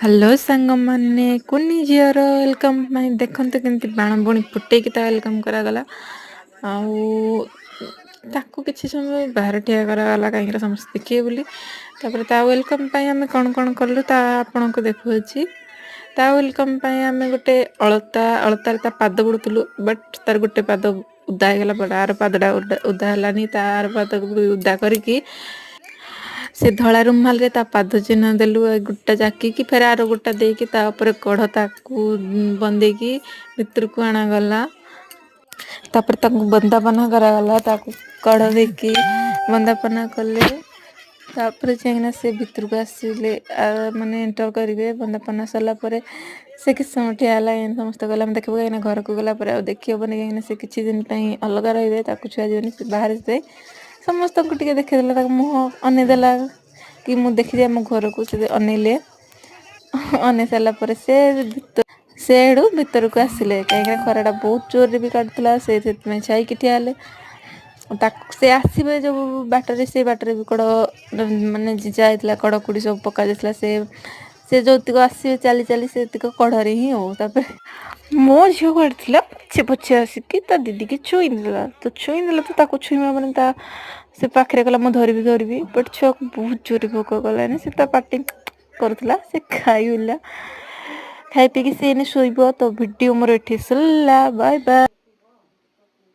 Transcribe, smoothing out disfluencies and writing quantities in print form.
Hello ସାଙ୍ଗମାନେ, କୁନି ଝିଅର welcome ପାଇଁ ଦେଖନ୍ତୁ କେମିତି ବାଣ ବୁଣି ଫୁଟେଇକି ତା welcome କରାଗଲା। ଆଉ ତାକୁ କିଛି ସମୟ ବାହାରେ ଠିଆ କରାଗଲା, କାହିଁକିନା ସମସ୍ତେ ଦେଖିବେ ବୋଲି। ତାପରେ ତା welcome ପାଇଁ ଆମେ କ'ଣ କ'ଣ କଲୁ, ତା ଆପଣଙ୍କୁ ଦେଖାଉଛି। ତା welcome ପାଇଁ ଆମେ ଗୋଟେ ଅଳତାରେ ତା ପାଦ ବୁଡ଼ୁଥିଲୁ, ବଟ୍ ତାର ଗୋଟେ ପାଦ ଉଦା ହେଇଗଲା, ବଟ୍ ଆର ପାଦଟା ଉଦା ହେଲାନି। ତା ଆର ପାଦକୁ ବି ଉଦା କରିକି ସେ ଧଳା ରୁମାଲରେ ତା ପାଦ ଚିହ୍ନ ଦେଲୁ। ଏ ଗୋଟା ଜାକିକି ଫେର ଆର ଗୋଟା ଦେଇକି ତା ଉପରେ କଢ଼ ତାକୁ ବନ୍ଦେଇକି ଭିତରକୁ ଅଣାଗଲା। ତାପରେ ତାକୁ ବନ୍ଦାପନା କରାଗଲା। ତାକୁ କଢ଼ ଦେଇକି ବନ୍ଦାପନା କଲେ, ତାପରେ ଯାଇକିନା ସେ ଭିତରକୁ ଆସିଲେ, ମାନେ ଏଣ୍ଟର କରିବେ। ବନ୍ଦାପନା ସରିଲା ପରେ ସେ କିଛି ସମୟ ଠିଆ ହେଲା। ଏମିତି ସମସ୍ତେ ଗଲେ ଆମେ ଦେଖିବୁ, କାହିଁକିନା ଘରକୁ ଗଲା ପରେ ଆଉ ଦେଖି ହେବନି, କାହିଁକିନା ସେ କିଛି ଦିନ ପାଇଁ ଅଲଗା ରହିବେ, ତାକୁ ଛୁଆଯିବନି। ସେ ବାହାରେ ଯାଇ ସମସ୍ତଙ୍କୁ ଟିକେ ଦେଖିଦେଲା, ତାକୁ ମୁହଁ ଅନେଇଦେଲା କି ମୁଁ ଦେଖିଯାଏ ଆମ ଘରକୁ। ସେ ଅନେଇଲେ। ଅନେଇ ସାରିଲା ପରେ ସେ ଏଠୁ ଭିତରକୁ ଆସିଲେ, କାହିଁକିନା ଖରାଟା ବହୁତ ଜୋରରେ ବି କାଟୁଥିଲା। ସେ ସେଥିପାଇଁ ଛାଇକି ଠିଆ ହେଲେ। ତାକୁ ସେ ଆସିବେ ଯେଉଁ ବାଟରେ, ସେ ବାଟରେ ବି କଡ଼ ମାନେ ଯାଇଥିଲା, କଡ଼କୁଡ଼ି ସବୁ ପକା ଯାଇଥିଲା। ସେ ଯେଉଁତିକ ଆସିବେ ଚାଲି ଚାଲି, ସେତିକ କଢ଼ରେ ହିଁ ହଉ। ତାପରେ ମୋ ଝିଅ କୁଆଡ଼େ ଥିଲା, ପଛେ ପଛେ ଆସିକି ତା ଦିଦିକି ଛୁଇଁ ଦେଲା। ତ ଛୁଇଁ ଦେଲା ତ ତାକୁ ଛୁଇଁବା ମାନେ ତା ସେ ପାଖରେ ଗଲା, ମୁଁ ଧରିବି ଧରିବି, ବଟ୍ ଛୁଆକୁ ବହୁତ ଜୋରରେ ଭୋକ କଲାନି। ସେ ତା ପାଟି କରୁଥିଲା, ସେ ଖାଇଲା। ଖାଇ ପିଇକି ସେ ଏଇନେ ଶୋଇବ। ତ ଭିଡ଼ିଓ ମୋର ଏଠି ସରିଲା। Bye bye.